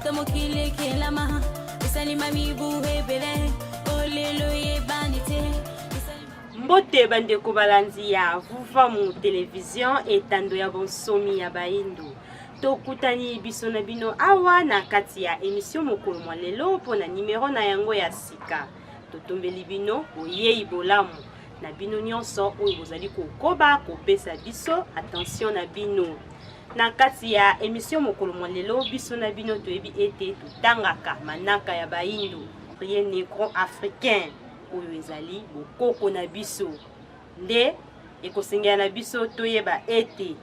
Uta mokili ekelama, esalima mibu ebele, olelo eyebani te. Mbote bandeko balandi ya Vuvamu Television, etando ya bonsomi ya bayindo. Tokutani biso na bino awa na kati ya emission mokolo mwa lelo mpo na nimero na yango ya sika. Totombeli bino boyei bolamu na bino nyonso oyo bozali kokoba kopesa biso attention na bino. Na kati ya emission mokolo mwa lelo, biso na bino toyebi ete totangaka manaka ya bayindo, rien negro africain, oyo ezali bokoko na biso. Nde ekosengela na biso toyeba ete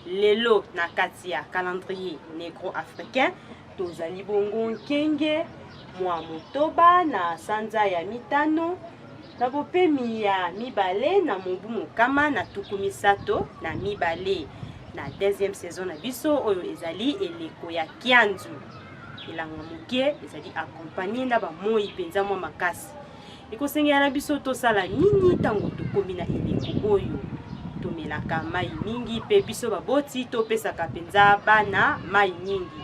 lelo na kati ya calendrier negro africain tozali bongo nkenge mwa motoba na sanza ya mitano na bopemi ya mibale na mobu mokama na tuku misato na mibale na deuxième saison na biso oyo ezali eleko ya kianzu. Elanga moke ezali accompagné na bamoi mpenza mwa makasi. Ekosengela na biso tosala nini ntango tokomi na eleko oyo? Tomelaka mai mingi mpe biso baboti topesaka mpenza bana mai mingi.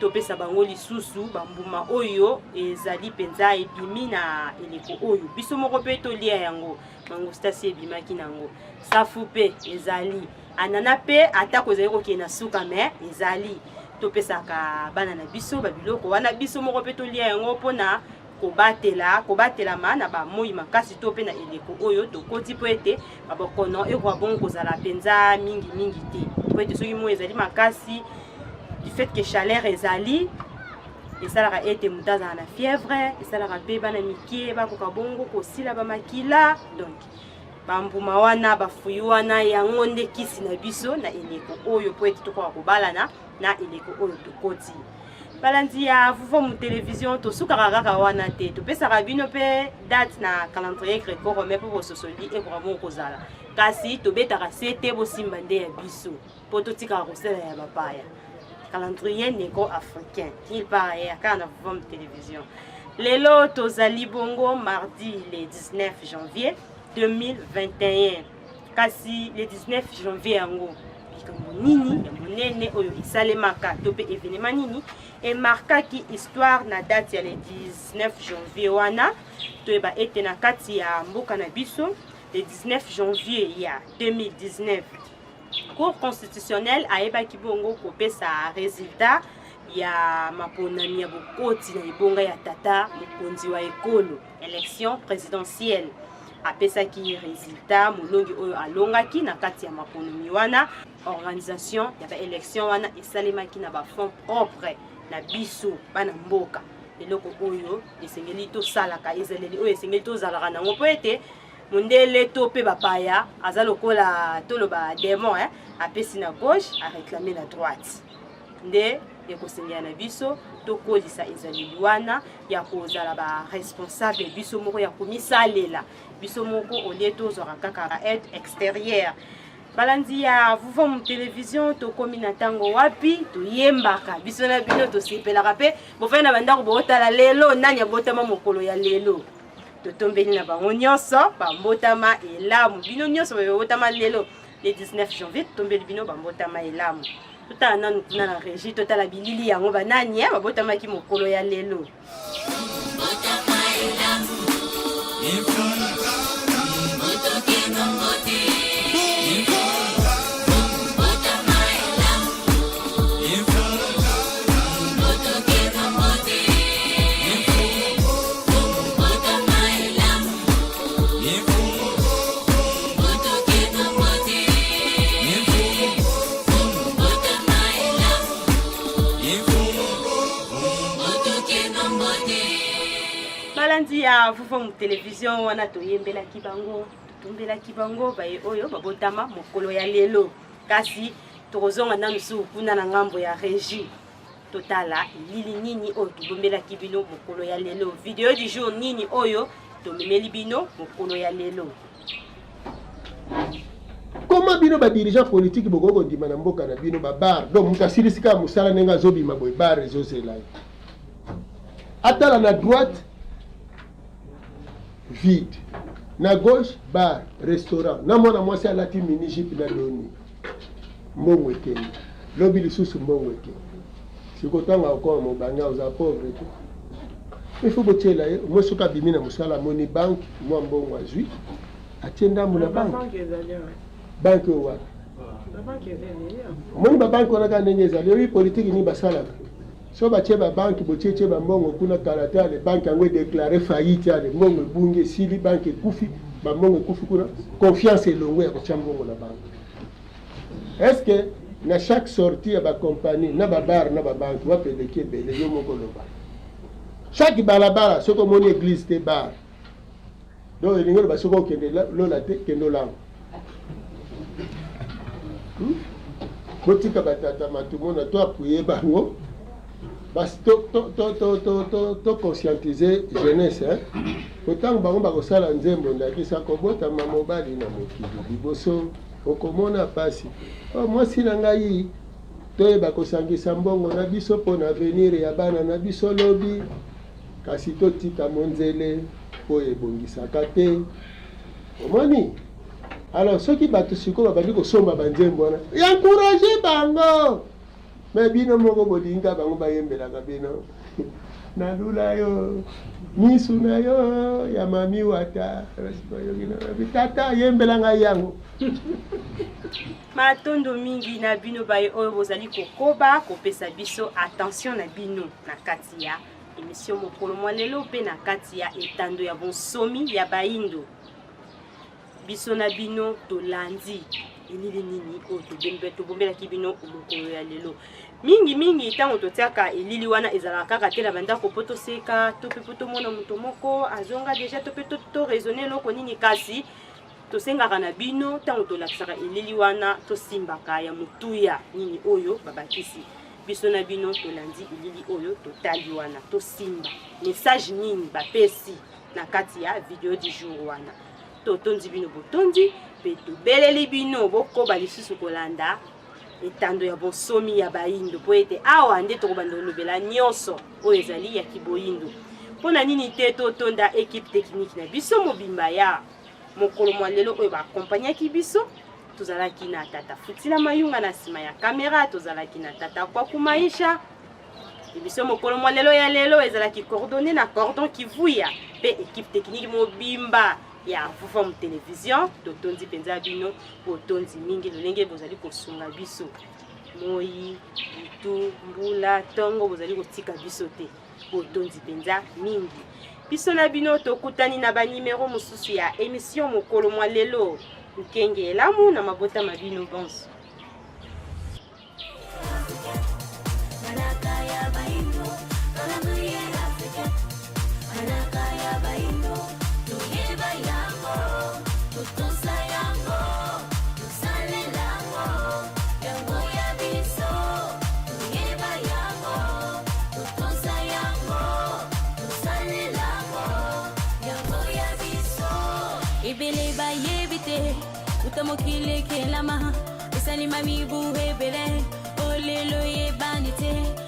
Topesa bango lisusu bambuma oyo ezali mpenza ebimi na eleko oyo, biso moko mpe tolia yango. Mangostasi ebimaki nango, safu mpe ezali, anana mpe atako ezali kokende na suka me ezali. Topesaka bana na biso babiloko wana, biso moko mpe tolia yango mpona kobatela kobatelama na bamoi makasi to mpe na eleko oyo tokoti, mpo ete babokono ekoka bongo kozala mpenza mingi mingi te, mpo ete soki moi ezali makasi, du fait que chaleur ezali, esalaka ete moto azala na fièvre, esalaka mpe bana mike bakoka bongo kosila bamakila. Donc bambuma wana, bafuyi wana, yango nde kisi na biso na eleko oyo, mpo ete tokoka kobalana na eleko oyo tokoti. Balandi ya Vuvamu Television, tosukaka kaka wana te, topesaka bino mpe date na calendrier greco romain mpo bososoli ekoka bongo kozala, kasi tobetaka se te, bosimba nde ya biso mpo totikaka kosala ya bapaya. Calendrier negro africain nulle part ailleurs, kaka na Vuvamu Television. Lelo tozali bongo mardi le 19 janvier 2021. Kasi le 19 janvier yango, likambo nini ya monene oyo esalemaka to mpe événement nini emarkaki histoire na date ya le 19 janvier wana? Toyeba ete na kati ya mboka na biso, le 19 janvier ya 2019, Cour constitutionnelle ayebaki bongo kopesa résultat ya maponami ya bokoti na ebonga ya tata mokonzi wa ekolo, élection présidentielle. Apesaki résultat, molongi oyo alongaki na kati ya maponomi wana. Organisation ya baélection wana esalemaki na bafonds propre na biso bana mboka. Eloko oyo esengeli tosalaka, ezaleli oyo esengeli tozalaka nango, mpo ete mondele to mpe bapaya aza lokola toloba démon, eh? Apesi na gauche, aréclame na droite. Nde ekosengela na biso tokolisa ezaleli wana ya kozala baresponsable biso moko, ya komisalela biso moko, au lieu tozwaka kaka aide extérieure. Balandi ya Vuvamu Television, tokomi na ntango wapi toyembaka biso na bino, tosepelaka mpe bofai na bandako bootala lelo nani abotama mokolo ya lelo. Totombeli na bango nyonso bambotama elamu. Bino nyonso babotama lelo le 19 janvier, totombeli bino bambotama elamu. Totala nanu kuna na régie, totala bilili yango, banani babotamaki mokolo ya lelo. Mbotama elamu. Mbotokeno mbote. Mbotama elamu. Mbotokeno mbote. Mbotama elamu. Mbotokeno mbote. Mbotama elamu. Mbotokeno mbote. Balandi ya Vuvamu Television, wana toyembelaki bango, totombelaki bango baye oyo babotama mokolo ya lelo. Kasi tokozonga nanu suku kuna na ngambo ya régie, totala elili nini oyo tobombelaki bino mokolo ya lelo, video du jour nini oyo tomemeli bino mokolo ya lelo. Koma bino badirigeant politique bokoki kondima na mboka na bino babar? Donc moto asilisi kaka mosala, ndenge azobima boye, bar ezozela ye. Atala na droite, vide, na gauche, bar, restaurant na mwana mwasi alati mini jupe na doni. Mbongo ekende, lobi lisusu mbongo ekende. Sikoyo ntango akokoma mobange akozala pauvre te. Il faut botiela ye moi, soki abimi na mosala, amoni banque, mwa mbongo azwi, atie ndambo na banque. Banque oyo wapi? Omoni babanque wana kaka ndenge ezali. Oyebi politike nini basalaka? So batie babanque, botietie bambongo kuna, kala te ale banque yango edéclarer faillite, ale mbongo ebungi, esili, banque ekufi, bambongo ekufi kuna, confiance elongo ya kotia mbongo na banque. Est ce que na chaque sortie ya bacompagnie na babar na babanque, wapi eleki ebele? Yo moko loba. Chaque balabala, soki omoni église te, bar. Donc elingi oloba, soki okende lola te, kende olanga. Botika batata matumona, to appuyer bango, basi to conscientiser jeunesse, hein? Po ntango bango bakosala nzembo, ndakisa kobotama mobali na mokili, liboso okomona pasi. O mwasi na ngai, toyeba kosangisa mbongo na biso mpo na avenir ya bana na biso lobi, kasi totika monzele oyo ebongisaka te. Omoni? Alors soki bato sikoyo babandi kosomba banzembo wana, encourage bango. Me bino moko bolinga bango bayembelaka bino nalula yo misu na yo ya mami wata. Tata, yembela ngai yango. Matondo mingi na bino baye oyo bozali kokoba kopesa biso attention na bino na kati ya émission mokolo mwa lelo mpe na kati ya etando ya bonsomi ya bayindo. Biso na bino tolandi elili nini oyo tobombelaki bino mokolo ya lelo. Mingimingi ntango totiaka elili wana, ezalaka kaka te na bandako mpo toseka to mpe mpo tomona moto moko azonga déjà to mpe toraisonner eloko nini, kasi tosengaka na bino, ntango tolakisaka elili wana, tosimbaka ya motuya nini oyo babakisi. Biso na bino tolandi elili oyo totali wana, tosimba message nini bapesi na kati ya video du jour wana. Totondi bino botondi mpe tobeleli bino bokoba lisusu kolanda etando ya bonsomi ya bayindo, mpo ete awa nde tokobanda kolobela nyonso oyo ezali ya kiboyindo. Mpo na nini te totonda équipe technique na biso mobimba ya mokolo mwa lelo oyo baakompagnaki biso. Tozalaki na tata Futila Mayunga na nsima ya kamera, tozalaki na tata Kwaku Maisha. Biso mokolo mwa lelo ya lelo ezalaki coordonné na Cordon Kivuya mpe équipe technique mobimba ya Vuvamu Télévision. Totondi mpenza bino botondi mingi lolenge bozali kosunga biso moi, butu, mbula, ntongo, bozali kotika biso te. Botondi mpenza mingi. Biso na bino tokutani na banimero mosusu ya émission mokolo mwa lelo. Nkenge elamu na mabota ma bino bonso. Manaka ya baindo, calendrier africain. Manaka ya baindo, toyeba yango, totosa yango, tosalela yango, yango ya biso. Toyeba yango, totosa yango, tosalela yango, yango ya biso. Ebele bayebi te uta mokili ekelama, esalima mibu ebele, olelo eyebani te.